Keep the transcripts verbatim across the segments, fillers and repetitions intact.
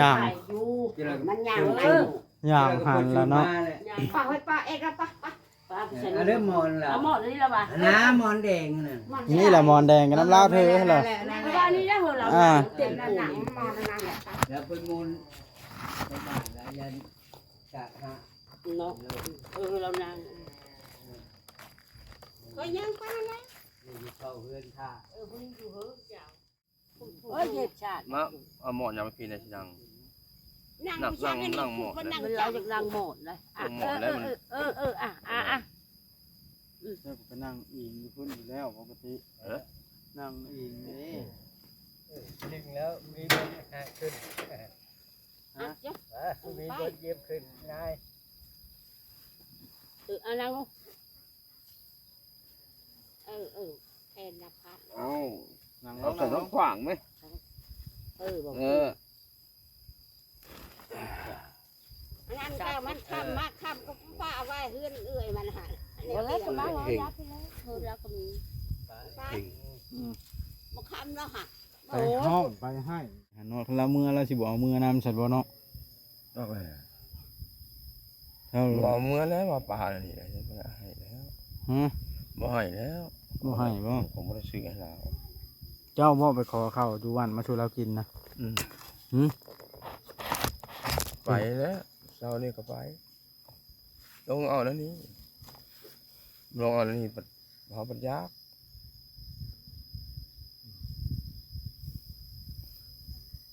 ย่าง ไปอยู่ มันย่างไปอยู่ ย่างหันแล้วเนาะ ย่าง ป้า ให้ป้าเอกแล้ว ป้า ป้า ป้าไปใส่ เอาเรื่องหมอนล่ะ เอาหมอนนี่ละวะ อันน้ำหมอนแดงน่ะ หมอนแดง นี่แหละหมอนแดงกับน้ำลาวเธอเหรอ นั่นแหละ นั่นแหละ เพราะว่าอันนี้ได้หัวเรา อ่า เต็มหนัง หมอนนั่นแหละ แล้วเพิ่นหมอน สบายแล้ว ยันจะหา เนาะ เออ เรานั่ง ก็ยังไปนั่นแหละ นี่อยู่เข้าเฮือนท่า เออ เพิ่นอยู่เฮือนเจ้า โอ้ย เฮ็ดชาติ มา เอาหมอนยางไปพีนะสินัง นั่ง นั่ง นั่ง นั่งหมอน มันนั่ง มัน จั เรา ง อยากนั่งหมอนเลย อ่ะ นั่งหมอนแล้วมัน เออ เออ เออ อ่ะ อ่ะ อ่ะ อืม เจ้าก็ไปนั่งอิงอยู่พุ่นอยู่แล้วปกติ เออ นั่งอิงนี่ เออ ดึงแล้วมีบนหาขึ้น ฮะ อ่ะ เดี๋ยว อ่ะ มีบนเย็บขึ้นง่าย เออ อ่ะ นั่งลง เออ เออ แทนนะพัด เอ้า นั่งลง เอาใส่ท้องขวางไหม เออ บอก เออ อันนั้นก็มันค่ำมาก ค่ำก็ป้าเอาไว้เฮือนเอื้อยมันหั่น เออ ก็มาไว้รับไปแล้ว เออ แล้วก็มี ป้า อืม บ่ค่ำแล้วหั่น ไปห้องไปให้ หันว่าเราเมือ เราสิบ่เอาเมือนำ สัตว์บ่เนาะ ดอกแหละ เท่า บ่เอาเมือแล้วมาปลานี่แหละ จะบ่ให้แล้ว ฮะ บ่ให้แล้ว บ่ให้บ่ ผมบ่ได้ซื้อให้เรา เจ้าบ่ไปขอข้าวอยู่บ้านมาสู่เรากินนะ อืม หืม ไปแล้ว เช้านี้ก็ไป ลงเอาแล้วนี่ ลงเอาแล้วนี่ ปัด เฮาปัดยาก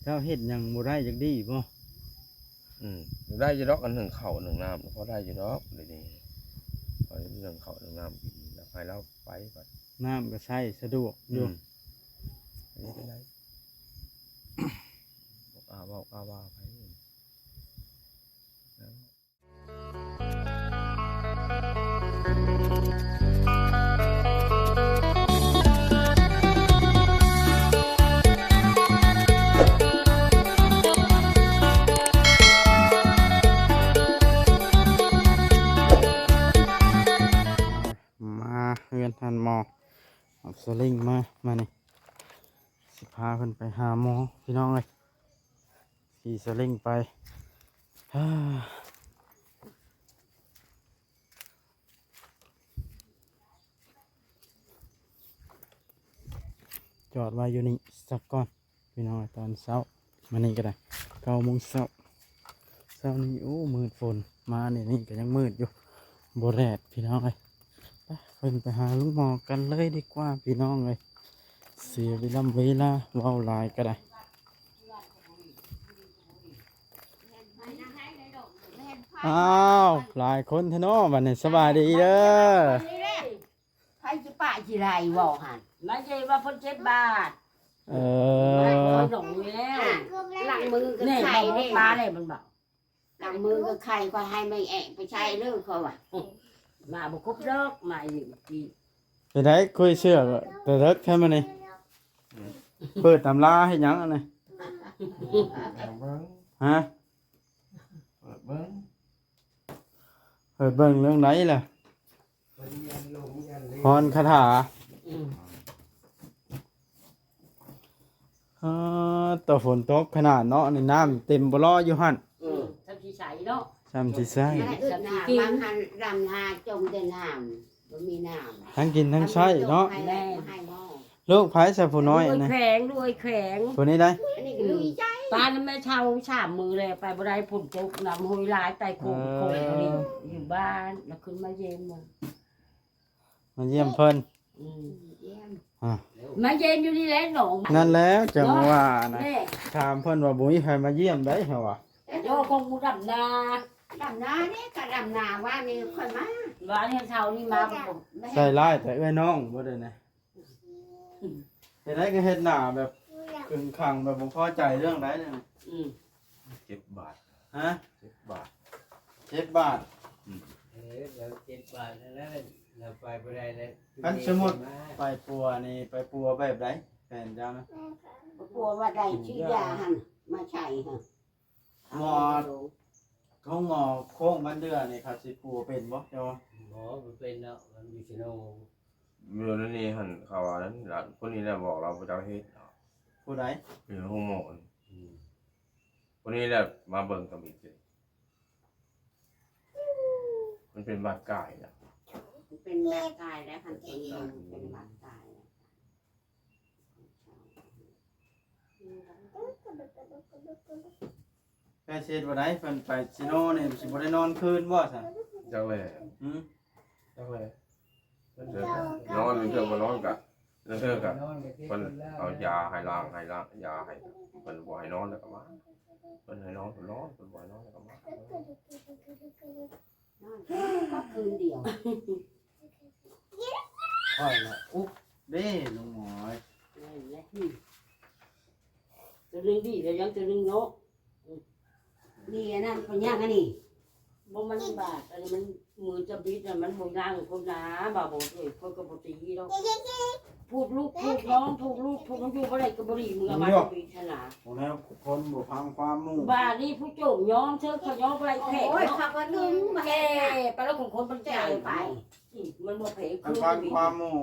เจ้าเฮ็ดหยังบ่ได้จักดีบ่ อืม ได้อยู่ดอก อันหนึ่งข้าวหนึ่งน้ำ พอได้อยู่ดอก เดี๋ยวนี้ พอได้หนึ่งข้าวหนึ่งน้ำกิน แล้วไปแล้วไปก่อน น้ำก็ใช้สะดวกอยู่ อืม อันนี้ก็ได้ บอกอาบอกอาว่าไป แล้ว มาเฮือนท่านหมอ เอาสลิงมา มานี่ สิพาเพิ่นไปหาหมอ พี่น้องเอ้ย ขี่สลิงไป ฮ่า จอดไว้อยู่นี่สักก่อน พี่น้อง ตอนเช้า มานี่ก็ได้ เก้าโมงเช้า เช้านี้ โอ้ มืดฝน มานี่ นี่ก็ยังมืดอยู่ บ่แดด พี่น้องเอ้ย ไป เพิ่นไปหาลุงหมอกันเลยดีกว่า พี่น้องเอ้ย เสียเวลา เวลา เว้าหลายก็ได้ อ้าว หลายคนแท้เนาะ บัดนี้ สบายดีเด้อ ไผสิปะสิไล่เว้าหั่น มาเจว่าเพิ่นเจ็บบาด เออ หนองแล้ว ล้างมือก็ นี่ ไข้ บอก เด้ มาเลยมันบอก ล้างมือก็ไข้ ก็ให้แม่แอะไปใช้เด้อเขาว่า มาบ่ครบดอก มาอีกที ไปได้คุยเสื้อก็แต่เลิกแท้มื้อนี้ เปิดตำราให้หยังอันนี้ เบิ่ง ฮะ เปิดเบิ่ง เปิดเบิ่งเรื่องไหนล่ะ เพิ่นเรียนลงเรียนเล่น พรคาถา อืม อ่า แต่ฝนตกขนาดเนาะ นี่น้ำเต็มบ่ลออยู่หั่น เออ ทำสีใสเนาะ ทำสีใส มันอึดหนา บางหันดำนาจมแต่น้ำ บ่มีน้ำ ทั้งกินทั้งใช้เนาะ แม่ ลูกไผซะผู้น้อย ลูก นะ แข็ง ลูกแข็ง ผู้นี้ได้ อันนี้ก็ลุยใจ ปานแม่เฒ่าสามมื้อแล้ว ไปบ่ได้ ฝนตก น้ำห้วยหลาย ไตโขง เออ โขงอันนี้ อยู่บ้าน แล้วขึ้นมาเยี่ยมมัน มาเยี่ยมเพิ่น อืม เยี่ยม อ่ะ มาเยี่ยมอยู่นี่แหละหนอง นั่นแล้วจังว่านะ แม่ ถามเพิ่นว่าบ่มีใครมาเยี่ยมได้เหรอวะ โยกของกูดำนา ดำนานี่ก็ดำนาว่านี่ค่อยมา ว่านี่เช้านี่มา ใส่ร้ายแต่เอื้อยน้องบ่ได้นะ เฮ็ดได้ก็เฮ็ดหน้าแบบขึงขังแบบบ่พอใจเรื่องใดเนี่ย อืม เจ็บบาด ฮะ เจ็บบาด เจ็บบาด อืม เออ เราเจ็บบาดแล้ว เราไปบ่ได้แล้ว คันสมมุติไปปัวนี่ ไปปัวแบบใด แฟนเจ้านะ ปัวว่าได้ซื้อยาหั่นมาใส่หั่น หมอ ของหมอโค้งบ้านเดือนี่ครับ สิปัวเป็นบ่เจ้า บ่ บ่เป็นเนาะ มันมีสโน อยู่นั่นนี่หั่น เขาว่านั้นล่ะ คนนี้แหละบอกเราบ่จักเฮ็ด ผู้ใด อยู่ห้องหมอนี่ อืม คนนี้แหละมาเบิ่งตำอิดเลย มันเป็นบาดกายนะ เป็นบาดกายแล้วคันเป็นอยู่เป็นบาดกายแล้ว ไปเช็ดบ่ได้เพิ่นไปซิโนนี่สิบ่ได้นอนคืนบ่ซะ จังเลย หืม จังเลยนอนเรื่องมานอนกะเรื่องกะเพิ่นเอายาให้ล้างให้ล้างยาให้เพิ่นบ่ให้นอนแล้วก็มาเพิ่นให้นอนก็นอนเพิ่นบ่ให้นอนแล้วก็มา นอนก็คืนเดียว ค่อยละอุ๊บเด้ลุงหมอย นั่นแหละอืมตัวหนึงดีแล้วยังตัวหนึงเนาะ นี่อันนั้นเป็นยังอันนี้ บ่มันบาดอันนี้มันมือจะบิดน่ะมันบ่ย่างคนหนาบ่าวบ่เอ้ยคนก็บ่ตีดอกพูดลูกพูดน้องพูดลูกพูดมันอยู่บ่ได้ก็บ่ดีมือเอามาจะบิดขนาด โอ้แล้วคนบ่ฟังความหมู่ บาดนี้ผู้โจมย้อมเชิญเขาย้อมบ่ได้แผล โอ้ย เนาะ เขาก็นึ่งมา แก่ไปแล้วของคนมันใหญ่ไปอืมมันบ่แผล คันฟังความหมู่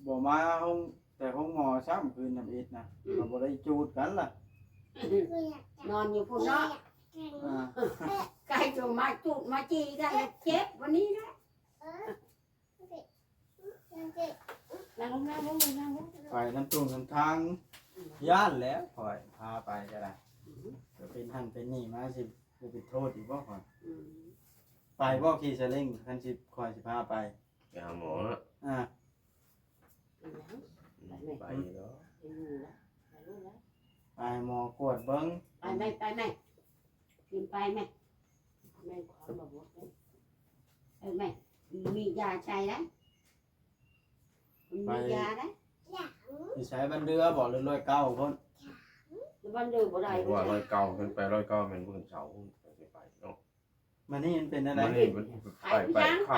บ่มาห้องแต่ห้องหมอซ้ำคืนทำอิดนะมันบ่ได้จูดกันล่ะ นอนอยู่พุ่นเนาะ อ่า ไก่จงมาจุดมาจีกันแล้วเจ็บวันนี้นะนั่งลงนั่งลงนั่งลง ไปน้ำตุ่มน้ำทางย่านแล้วคอยพาไปก็ได้จะเป็นหั่นเป็นนี่มาสิจะเป็นโทษอีกบ่คอย อืม ไปบ่ขี่ซาเล้งคันสิคอยสิพาไป ไปหาหมอเนาะ อ่า เป็นหยัง ไปแล้ว เป็นอยู่แล้วไปลูกแล้ว ไปหมอกวดเบิ่ง ไปไหมไปไหมกินไปไหมแม่ขอมาบดเลยเออแม่มียาใช้แล้วมียาแล้ว สิใช้บันเดือบ่หรือร้อยเก้าคน บ้านเดิมบ่ได้ เพราะว่าร้อยเก้าขึ้นไปร้อยเก้าเป็นพื้นเสาไปไปเนาะ มานี่มันเป็นอะไร มันนี่มันไปไปค่ำมา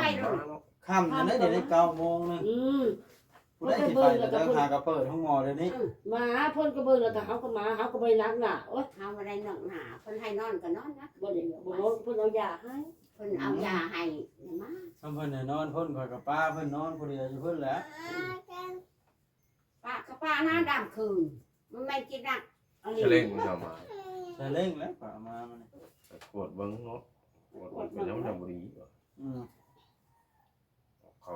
เนาะ ค่ำจะได้เดี๋ยวได้เก้าโมงนึง อืม ผู้ได้สิไปแล้วเด้อหากระเปิดห้องหมอเดี๋ยวนี้ อืมมาเพิ่นก็เบิ่งแล้วก็เขาก็มาเขาก็บ่ได้นักหนาโอ๊ย เขาบ่ได้หนักหนาเพิ่นให้นอนก็นอนนะ บ่ได้บ่บอกเพิ่นเอายาให้ เพิ่นเอายาให้มา ทำเพิ่นให้นอนเพิ่นคอยกับป้าเพิ่นนอนผู้เดียวอยู่เพิ่นแหละ ป้ากับป้าหน้าดำคืนมันไม่กินนัก อันนี้ เฉลงมันจะมา ซาเล้งแล้วป้ามามัน ไปกวดเบิ่งเนาะกวดเบิ่งเป็นยังไงบ่ดีบ่ อืม เขา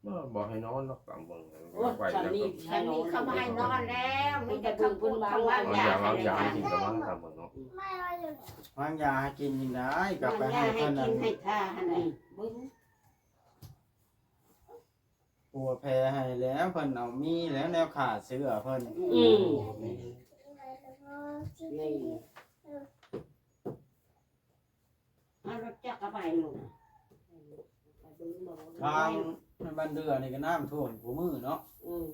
บ่บ่ให้นอนหรอกตามเบิ่ง โอ๊ย ไป ฉัน แล้ว นี่ ก็ ฉันนี่เขามาให้นอนแล้วมีแต่คำพูดคำว่ายา เอา ให้ ยา กั มาน กินกับมันตามเบิ่งเนาะ วางยาให้กินกินได้กลับไป ยา ให้ ให้ เพิ่น กิ นั่ น น ให้ทาให้ เบิ่ง ปัวแพ้ให้แล้วเพิ่นเอามีแล้วแนวขาเสื้อเพิ่น อืมนี่ เอารถจักรไปลูก ทางในบ้านเดือนี่ก็น้ำท่วมผู้มือเนาะ อืม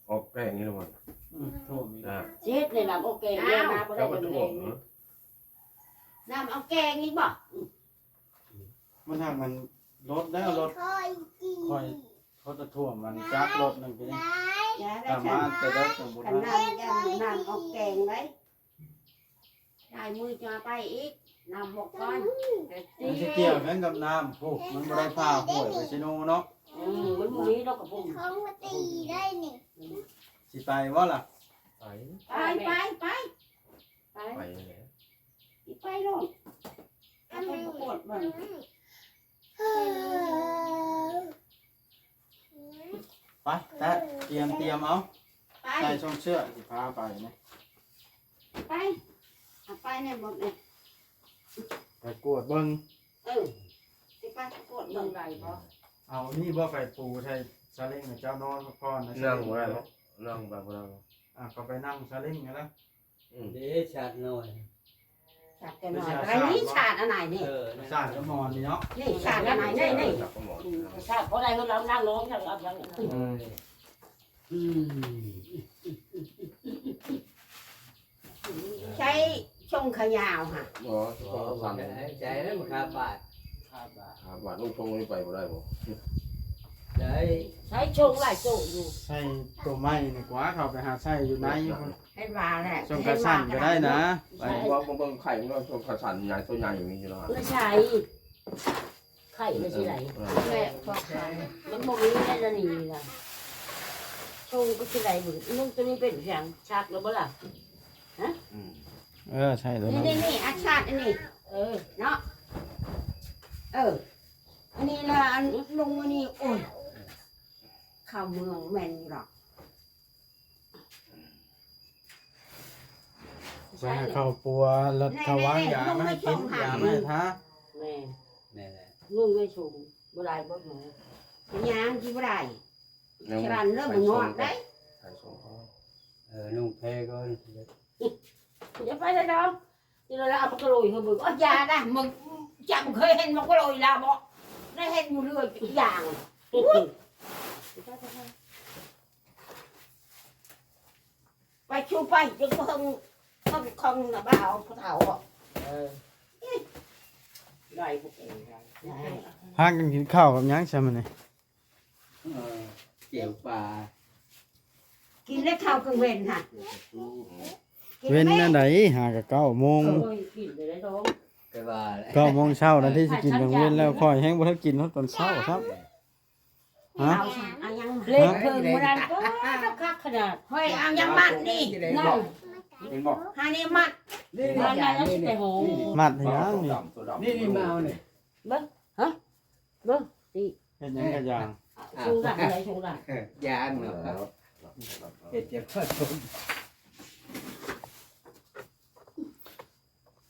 ออกแกงนี่ละมัน อืมท่วมอีก อ่า เจ็ดในลำโอเคเนี่ยมาบ่ได้ แล้วมันท่วมเนาะ น้ำเอาแกงนี่บ่ มันทางมันรถแล้วรถคอยเขาจะท่วมมันจักรถนั่นก็นี่ ยา ตามมาแต่รถของบุญ กันน้ำยาน้ำเอาแกงไว้ลายมือจะไปอีกน้ำหกก้อน มันสิเกี่ยวกันกับน้ำผูกมันบ่ได้พาห้วยไปซิโนเนาะ อืมมันบ่มีดอกกระปุก เขามาตีได้นี่ สิไปว่าล่ะ ไป ไปไปไป ไป ไปแล้ว ไปลงเอาไปประกวดมัน ไปแต่เตรียมเตรียมเอา ไป ใส่ช่องเสื้อสิพาไปนะ ไปเอาไปเนี่ยหมดเลย ไปกวดเบิ่ง เออสิไปประกวด มั มัน น ไหวบ่ เอานี่บ่ไปปูใส่ซาเล้งให้เจ้านอนพักผ่อนนะ นั่งบ่ได้เนาะนั่งไปบ่ได้เนาะ อ่ะก็ไปนั่งซาเล้งกันนะ อืม เด้ชาดหน่อย ชาดกันหน่อยอะไรนี่ชาดอันไหนนี่ เออ สาดกับหมอนนี่เนาะ นี่ชาดอันไหนนี่นี่ จับก็หมอน อืมถ้าเพราะอะไรก็เรานั่งลงอย่างเราอย่าง เออ อืมใช้ชงขยาวค่ะ หมอ ขอ สั่น ใจแล้วมันคาบาดคาบาด หาบาดลูกชงนี่ไปบ่ได้บ่ ได้ ใช้ชงหลายโจอยู่ ใส่ตัวไม้นี่กว่าเขาไปหาใส่อยู่ใน ให้วาแหละ ช่องกระสั่นก็ได้นะไป ว่าบ่เบิ่งไข่มันก็ชงกระสั่นใหญ่ตัวใหญ่อย่างนี้อยู่แล้ว ไม่ใช่ไข่ไม่ใช่ไหล เออ แม่พอค่ะ มันบ่มีแค่นี้นะชงก็สิไหลบุญนุ่งตัวนี้เป็นเพียงชักแล้วบ่ล่ะ อืม เออ ใช่ตัวนี้ นั้น นี่ นี่ อาชาติ อันนี้ เออ เนาะ เออ อันนี้ละ อัน ลุงอันนี้ โอ้ย เข้าเมืองแม่นอยู่หรอก ไปหาข้าวปัว แล้ว แน่ๆ ข้าวหวาน ยา ลุง มาให้กิน ไม่ชง ยา หา มาให้ทา แม่ แม่นแหละ ลุงไม่ชง บ่ได้บ่หมอ ยางที่บ่ได้ ลุง ฉลาดเริ่ม ไป บ่งอด ส่ง ได้ ไปส่งเขา เออ ลุงแพ้ก่อน อย่าไปเลยน้อง ที่เราเอามากระโหลยให้มึง อ๋อ อย่านะ มึง จะมึงเคยเห็นมากระโหลยแล้วบ่ ได้เห็นอยู่เรื่อยอย่าง อุ๊ย ไปชูไป เดี๋ยวเพิ่ง เพิ่งคงนะบ่าวผู้เฒ่าอ่ะ เออ ได้พวกเองได้ ได้ พากันกินข้าวกับหยังซะมื้อนี้ เออ เจียวปลา กินแล้วข้าวกลางเว็นค่ะ กิน เว็น แม่ นั่นใด หากะเก้าโมง โอ้ย กินไปแล้วน้อง ไปว่าแหละ เก้าโมงเช้านั่นที่สิกินกลางเว็นแล้ว ข้อยแฮงบ่ทันกินฮอดตอนเช้าซ้ำ ฮะ เอายัง เล่นเพิ่งมื้อนั้นก็คักขนาด เฮ้ย เอายังมัดนี่ นั่น เห็นบ่ หานี่มัด นี่ นี่ บ้านนั้น นี่ สิไปโห นี่ มัดให้ยังนี่ นี่ นี่ มาเอานี่ เบิ่ง ฮะ เบิ่ง นี่ เฮ็ดหยังกับยาง อ่ะ ชูหลังเลย ชูหลัง เออ ยางเหรอครับ เฮ็ดจะผสม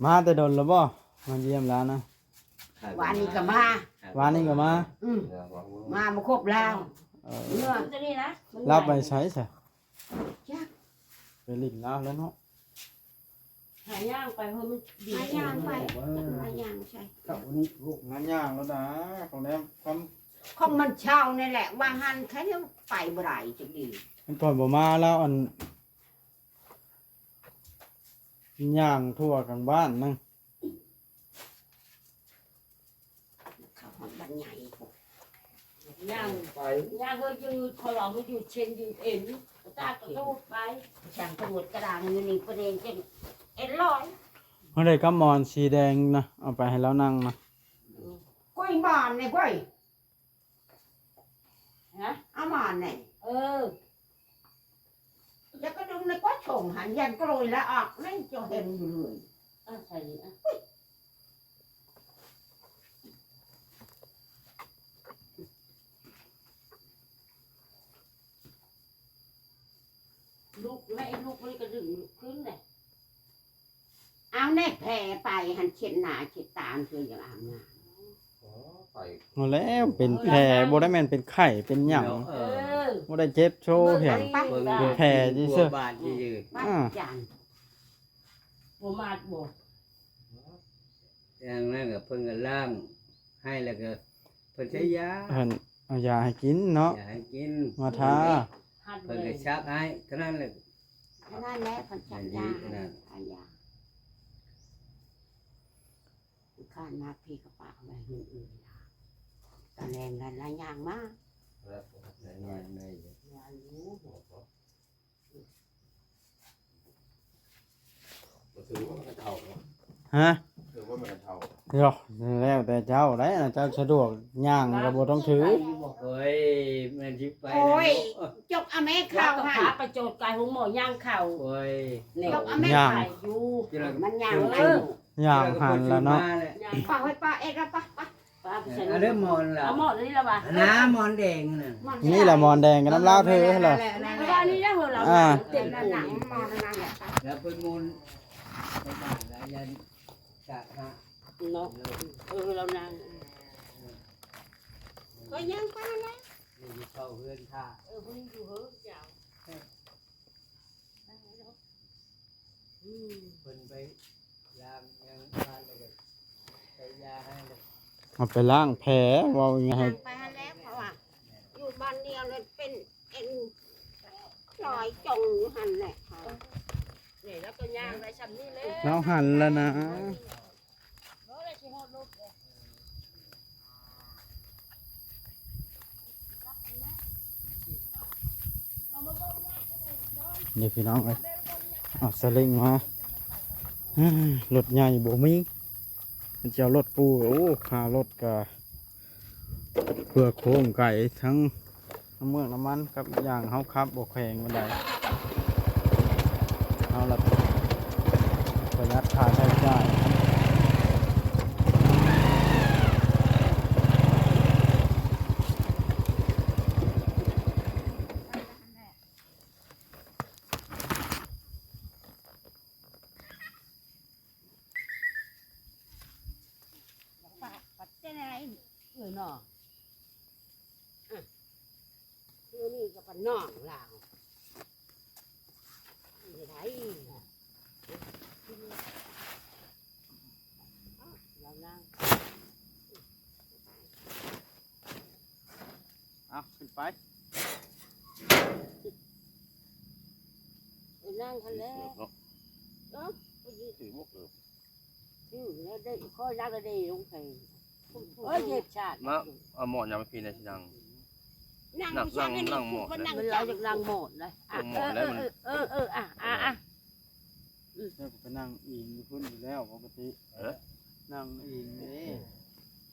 มาแต่ดนแล้วบ่ มาเยี่ยมแล้วนะ วานนี้ก็มา วานนี้ก็มา อืม มาบ่ครบแล้ว เออ เมื่อ ตัวนี้นะ ลาวไปไสซะ จัก ไปหลิ้นลาวแล้วเนาะ หาย่างไป เฮ้ย มันดี หาย่างไป หาย่างใช่ กับวันนี้ลูก หาย่างแล้วนะ ของแนมคำ ของมันเช้านี่แหละ ว่าหันเขายังไปบ่ได้จักดี มันก่อนบ่มาแล้ว อัน ย่างทั่วกลางบ้านนะ เขาฮอดบ้านใหญ่พุ้น ย่างไป ย่างก็ยืด เขาลองก็ยืดเส้นยืดเอ็น ตาก็โตไป ช่างตำรวจกระดานอยู่นี่ประเด็นจนเอ็นลอย เฮาได้กับหมอนสีแดงนะ เอาไปให้ลาวนั่งนะ ก้อยหมอนนี่ก้อย ฮะ เอาหมอนนี่ เออ แล้วก็ดึงในก้อยโฉงหันยันกระโหลยแล้วออก นั่นจะเห็นอยู่เลย อ่ะ ใส่นี่อ่ะ ลูกแม่ลูกมันก็ดึงขึ้นเลย เอาแน่แผ่ไปหันเช็ดหน้าเช็ดตาเพื่ออย่างอาบน้ำ อ๋อ ไป เอาแล้วเป็นแผล บ่ได้แม่นเป็นไข้เป็นหยัง เนาะ เออ เออ บ่ได้เจ็บโชว์เพียง ไป เป็นแผลซื่อๆ บ้านซื่อๆ บ้าน อ่า จัน บ่มาดบ่ อย่างนั้นก็เพิ่นก็ล้างให้แล้วก็เพิ่นใช้ยา เพิ่นเอายาให้กินเนาะ ยาให้กิน มาทา หัด เพิ่นก็ เลย ซักให้เท่านั้นแหละ อันนั้นแหละเพิ่นซักยาให้ อันนี้ ทายา ข้านมาพี่กระปะไว้หื้ออื่นล่ะ ตอนแรงกันหลายอย่างมาก แล้วก็หลายอย่างใน งานอยู่ บ่ถือว่ามันเฒ่าเนาะ ฮะ ถือว่ามันเฒ่า เดี๋ยว แล้วแต่เจ้าได้นะ เจ้าสะดวกย่างก็บ่ต้องถือ โอ้ย แม่นสิไป โอ้ย แล้วเนาะ จกเอาแม่ข้าวให้ พาไปโจทย์กายหงหมอย่างข้าว โอ้ย นี่ จกเอาแม่ ย่าง ข้าวอยู่ มันย่าง เออ ย่างหันแล้วเนาะ ย่าง ป้า ให้ป้าเอกแล้วป้า ป้า ป้าไปใส่ เอาเรื่องหมอนล่ะ เอาหมอนนี่ละวะ อันน้ำหมอนแดงน่ะ นี่แหละหมอนแดงกับน้ำลาวเธอเหรอ นั่นแหละ เพราะว่านี่นะเหรอ อ่า เต็ม นั่น ปู น่ะ หมอนนั่นแหละ แล้วเป็นหมอนไปบ้านแล้วยันจะหา เนาะ เออ เรานั่ง ก็ยังป้านะ นี่อยู่เข้าเฮือนท่า เออ เพิ่นอยู่เฮือนยาว อืม เพิ่นไปล้างยังบ้านเลย ใส่ยาให้เลย เอาไปล้างแผล เว้าง่าย ย่างไปหั้นแหละ เพราะว่าอยู่บ้านเดียวเลยเป็นเอ็นลอยจงอยู่หั้นแหละ นี่แล้วก็ย่างได้ช่ำนี่แหละ แล้วหันแล้วนะ นี่พี่น้องเอ้ย เอาสลิงมา รถใหญ่บ่มี มันจะเอารถปู โอ้ ค่ารถก็เปลืองโค้งไก่ทั้งน้ำเมืองน้ำมัน กับอย่างเฮาขับบ่แข็งปานใด เอาละ ไปล ค่าใช้จ่าย ปัดเจ้าไหนเออเนาะ อ่ะ คือนี่ก็ปะน้องลาว นี่ไดลาวนั่ง เอาขึ้นไป เออนั่งคันแล้ว เนาะ เนาะ ถือหมวกเลย ถือแล้วได้ ค่อยนั่งแล้วได้ลงไป เอ้ย เหยียบชาติ มา เอาหมอนยางไปพีในที่นั่ง นั่ง นั่ง ผู้ชาย นั่ง นี่ นั่งหมอน มันนั่ง มัน จั เรา ง อยากนั่งหมอนเลย อ่ะ นั่งหมอนแล้วมัน เออ เออ เออ อ่ะ อ่ะ อ่ะ อืม แล้วก็ไปนั่งอิงอยู่พุ้นอยู่แล้วปกติ เออ นั่งอิงนี่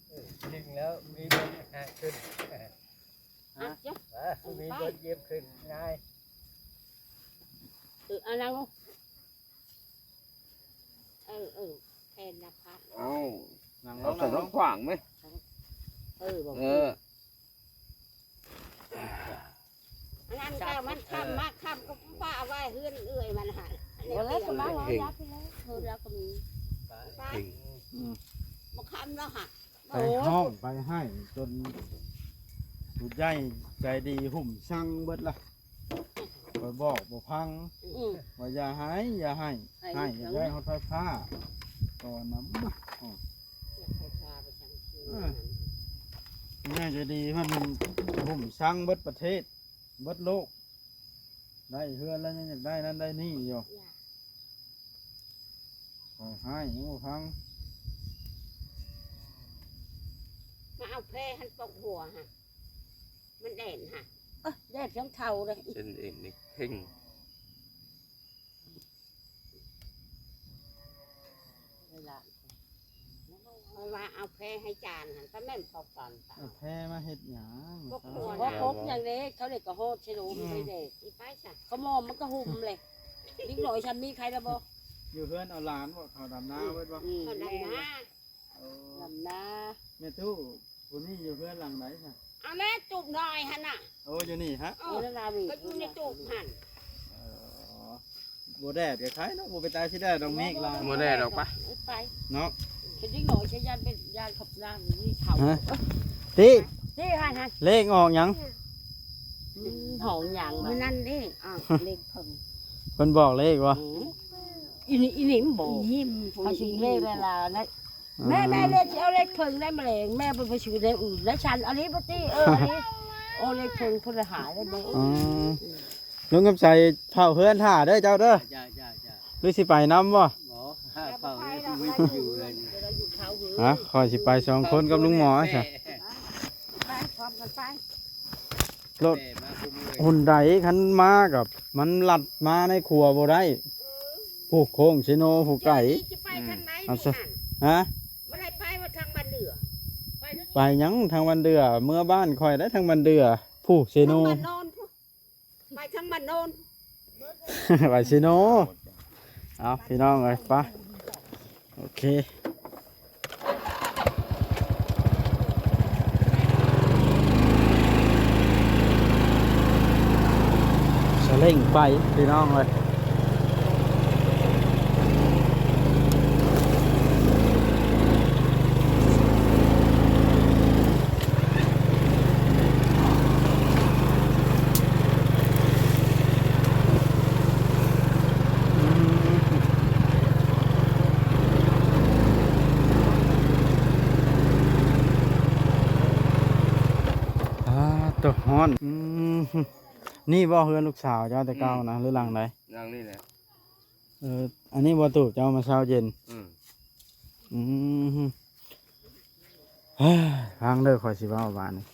เออ ดึงแล้วมีบนหาขึ้น ฮะ อ่ะ จ้ะ อ่ะ มีบนเย็บขึ้นง่าย เออ อ่ะ นั่งลง เออ เออ แทนนภัส เอา นั่งลง เอาใส่ นั่งลง ขวางไหม เออ บอก เออ อันนั้นก็มันค่ำ เออ มาค่ำก็ป้าเอาไว้เฮือนเอื้อยมันหั่น เออ ก็มา เฮง เอายับไปเลย เออ แล้วก็มี ไป เฮง อืม บ่ค่ำแล้วหั่น ไปฮ้องไปไห้จนผู้ใหญ่ใจดีหุ้มสั่งเบิดละ ข้อยบอกบ่ฟัง อืม ว่าอย่าไห้ อย่าไห้ ไห้ ไห้ เถิง อยากได้ฮอดไฟฟ้า ตอนนั้นมา อ๋อ อยากให้พาไปสั่งซื้อ เออ ผู้ใหญ่ใจดีเพิ่นหุ้มสั่งเบิดประเทศ เบิดโลก ได้เฮือนแล้วยังอยากได้นั่นได้นี่อยู่ อยาก ข้อยไห้ยังบ่ฟัง มาเอาแพรหั่นปกหัวหั่น มันแดดหั่น เอ้อ แดดจังเฒ่าเลย เส้นเอ็นนี่เข่ง เวลา เพราะว่าเอาแพรให้จานหั่น ก็แม่นปอกตอนตา เอาแพรมาเฮ็ดหยัง ปกหัว บ่ครบอย่างเด้ เขาเลยก็โฮดใช่หนู อืม ไม่แดด อีไปซะ เขามอมมันก็หุ้มเลย นิดหน่อยฉันมีใครละบ่ อยู่เฮือนเอาหลานบ่ เขาดำนาเบิดบ่ อืม เขาดำนา โอ้ ดำนา แม่ตู้ ผู้นี้อยู่เฮือนหลังไหนซะ เอาแม่ตูบน้อยหั่นน่ะ โอ้ อยู่นี่ฮะ เออ เออ นั่นล่ะนี่ ก็อยู่ในตูบหั่น เออ บ่แดดก็ไคเนาะ บ่ไปตายสิแดดดอกเมฆลาย บ่แดดดอกปะ ไป เนาะ เห็นนิดหน่อยฉันย่านเป็น ย่านขับน้ำนี่เฒ่า ฮะ ติ นี่หั่นหั่น เลขออกหยัง อืม หองหยัง มื้อนั้นนี่ อ่ะ เลขเพิ่ง เพิ่นบอกเลขบ่ อืม อีนี่ อีนี่มันบอก อีนี่มันบอก เขาสิเลขเวลานะ อืม แม่ แม่เลขสิเอาเลขเพิ่งได้มาแลง แม่บ่ไปซื้อเลขอื่น แล้วฉันอันนี้บ่ติ เออ อันนี้ โอ้ เลขเพิ่งเพิ่นหายแล้วเด้อ อืม ลุงคำใสเฝ้าเฮือนถ่าเด้อเจ้าเด้อ จ้า จ้า จ้า หรือสิไปนำบ่ บ่ ถ้าเฝ้าเฮือน ไม่อยู่เลย ฮะ ข้อยสิไปสองคนกับลุงหมอซะ ไปพร้อมกันไป รถ แต่มาคุมเลย ฮุนไดคันมากับ มันลัดมาในขัวบ่ได้ ผู้โค้งเซโนผู้ไก่ เดี๋ยวนี้จะไปทางไหน อืม นี่หั่น ฮะ บ่ได้ไปว่าทางบ้านเดือ ไปทาง ไปหยังทางบ้านเดือ เมือบ้านข้อยได้ทางบ้านเดือ ผู้เซโน ทางบ้านโนนพุ้น ไปทางบ้านโนน ไปเซโน เอาพี่น้องเอ้ย ไป โอเค สะเล่งไปพี่น้องเอ้ย อ่า ตัวฮ้อน อืม นี่บ่เฮือนลูกสาวเจ้าแต่เก่านะ อืม หรือหลังใด หลังนี่แหละ เออ อันนี้บ่ตู้เจ้ามาเช้าเย็น อืม อืม เฮ้ย ฟังเด้อ ข้อยสิเว้าบาดนี้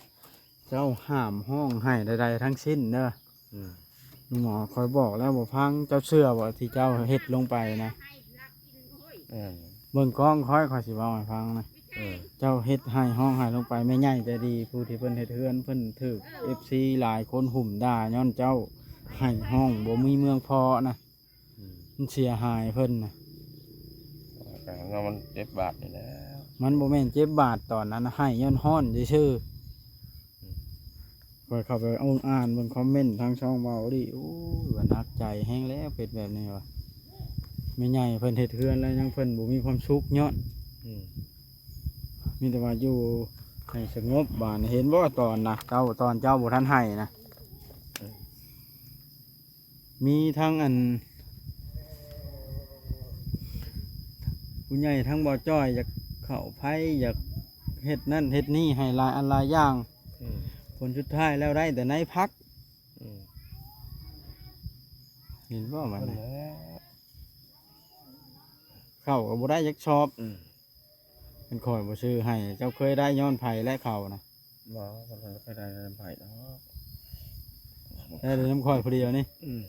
เจ้าห้ามฮ้องไห้ใดๆทั้งสิ้นเด้อ อืม ลุงหมอข้อยบอกแล้วบ่ฟัง เจ้าเชื่อบ่ที่เจ้าเฮ็ดลงไปนะ เออ เบิ่งกล้องข้อย ข้อยสิเว้าให้ฟังนะ เออ เจ้าเฮ็ดไห้ฮ้องไห้ลงไป แม่ใหญ่ใจดี ผู้ที่เพิ่นเฮ็ดเฮือน เพิ่นถูก เอฟซี หลายคนหุ่มด่าย้อนเจ้าไห้ฮ้องบ่มีเมืองพอนะ อืม มันเสียหายเพิ่นนะ เนาะ มันเจ็บบาดนี่แหละ มันบ่แม่นเจ็บบาดตอนนั้นนะ ไห้ย้อนฮ้อนซื่อๆ ข้อยเข้าไปอ่านเบิ่งคอมเมนต์ทางช่องเว้าดิ โอ้ย ว่าหนักใจแฮงแล้ว เป็นแบบนี้ว่ะ แม่ใหญ่เพิ่นเฮ็ดเฮือนแล้วยังเพิ่นบ่มีความสุขย้อน อืม มีแต่ว่าอยู่ให้สงบ บาดนี้เห็นบ่ตอนนะ เจ้า ตอนเจ้าบ่ทันไห้นะ มีทั้งอัน ผู้ใหญ่ทั้งบ่จ้อย อยากเข้าไผ อยากเฮ็ดนั่นเฮ็ดนี่ให้หลายอันหลายอย่าง อืม ผลสุดท้ายแล้วได้แต่ในพัก อืม เห็นบ่มัน นั่นแหละ เข้าก็บ่ได้จักชอบ อืม เป็นข่อยบ่ซื้อให้ เจ้าเคยได้ย้อนไผและเข้านะ บ่ บ่เคยได้นำไผดอก ได้แต่นำข่อยผู้เดียวนี่ อืม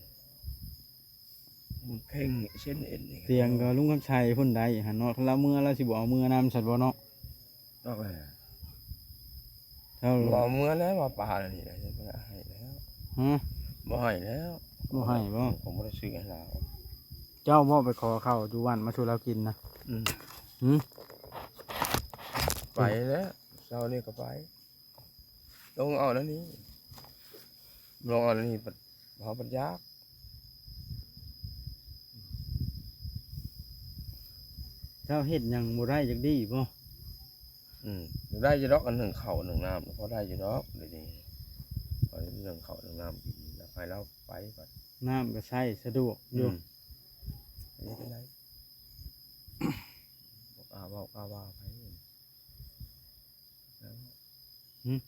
มันเข่งเส้นเอ็นนี่ เตียงก็ลุงคำชัยพุ่นได้หั่นเนาะ คันลาวเมือลาวสิบ่เอาเมือนำซั่นบ่เนาะ ดอกแหละ เท่า บ่เอาเมือแล้ว ว่าปลานี่แหละ บ่ให้แล้ว ฮะ บ่ให้แล้ว บ่ให้บ่ ผมบ่ได้ซื้อให้ลาว เจ้าบ่ไปขอเข้าอยู่บ้านมาสู่ลาวกินนะ อืม หือ ไปแล้ว เช้านี่ก็ไป ลงเอาแล้วนี่ ลงเอาแล้วนี่ เฮาปัญญาก เจ้าเฮ็ดหยังบ่ได้จักดีบ่ อืม ได้อยู่ดอก อันหนึ่งข้าวหนึ่งน้ำ พอได้อยู่ดอก เดี๋ยวนี้ พอได้หนึ่งข้าวหนึ่งน้ำกิน แล้วไปแล้วไปก่อน น้ำก็ใช้สะดวกอยู่ มอันนี้เป็นไร บอกอาว่าอาว่าไป หืม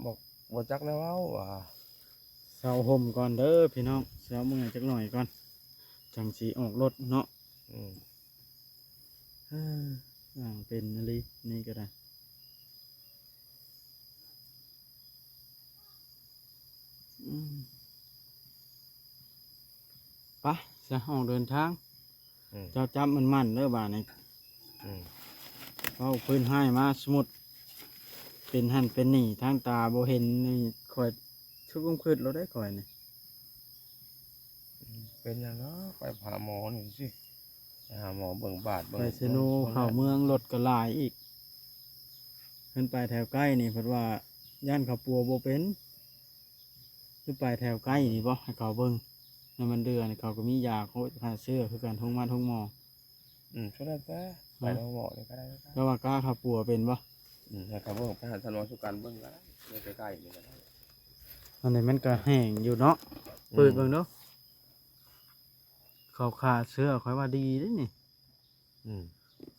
บอกบ่จักแล้วเว้าว่า เซาห่มก่อนเด้อพี่น้อง เซาเมื่อยจักหน่อยก่อน จังสิออกรถเนาะ อืม เออ อ่างเป็นนาลีนี่ก็ได้ อืม ไป จะออกเดินทาง อืม เจ้าจับมันมันๆเด้อบาดนี้ อืม เว้าพื้นให้มาสมมุติ เป็นหั่นเป็นนี่ ทางตาบ่เห็นนี่ ข่อยชุกลงคืดเราได้ข่อยนี่ เป็นหยังเนาะ ไปหาหมอนี่สิ ไปหาหมอเบิ่งบาดเบิ่ง ไปเซโน บิ่ง เข้าเมืองรถก็หลายอีก ขึ้นไปแถวใกล้นี่เพิ่นว่าย่านเขาปัวบ่เป็น คือไปแถวใกล้นี่บ่ให้เขาเบิ่ง ในมันเดือนเขาก็มียาเขาฆ่าเชื้อคือกัน ทุกมาทุกหมอ อืม ช่วยได้แต่ไปโรงหมอนี่ก็ได้นะ แต่ว่ากล้าเขาปัวเป็นบ่ อืม ให้เขาเบิ่ง ไปหาท่านหมอสุกันเบิ่งก็ได้ ใกล้ๆนี่ก็ได้ อันนี้มันก็แห้งอยู่เนาะ อืม เปิดเบิ่งดู เขาฆ่าเชื้อข่อยว่าดีเด้นี่ อืม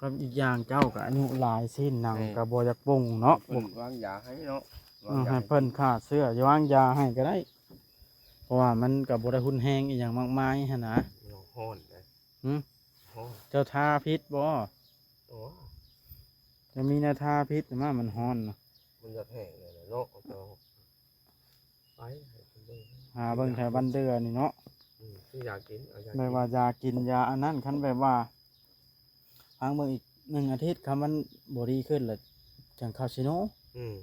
ก็อีกอย่างเจ้าก็อายุหลาย สิ้นหนัง อืม ก็บ่อยากปรุงเนาะ เพิ่นวางยาให้เนาะ เออ ให้เพิ่นฆ่าเชื้อ วางยาให้ก็ได้ เพราะว่ามันก็บ่ได้รุนแรงอีหยังมากมายหั้นนะ ร้อนนะ หึ ร้อน เจ้าทาผิดบ่ โอ้ จะมีแนวทาผิดมา มันร้อนนะ มันจะแห้งเลยนะเนาะ เอาไปให้เพิ่นเบิ่ง หาเบิ่งแถวบ้านเดือนี่เนาะ อืม ที่ยากิน เอายา แบบว่ายากินยาอันนั้น คันแบบว่าพักเบิ่งอีกหนึ่งอาทิตย์ คันมันบ่ดีขึ้นแล้วจังเข้าเซโน อืม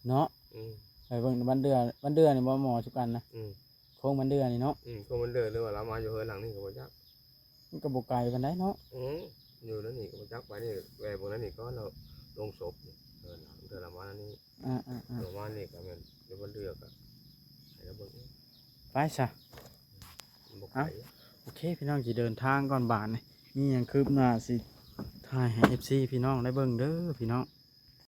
เนาะ อืม ไปเบิ่งบ้านเดือ บ้านเดือนี่บ่หมอสุกันนะ อืม โค้งบ้านเดือนี่เนาะ อืม โค้งบ้านเดือ หรือว่าลาวมาอยู่เฮือนหลังนี่ก็บ่จัก มันก็บ่ไกลปานใดเนาะ อืม อยู่นั่นนี่ก็บ่จัก ไปนี่ แวะเบิ่งนั่นนี่ก็ลงศพนี่ เฮือนหลังเทื่อลาวมานี่ อ่าๆๆ ลาวมานี่ก็แม่นอยู่บ้านเดือ ก็ให้ลาวเบิ่ง ไปซะ มันบ่ไกล โอเค พี่น้องสิเดินทางก่อนบาดนี่ มีหยังคืบหน้าสิถ่ายให้ เอฟซี พี่น้องได้เบิ่งเด้อพี่น้อง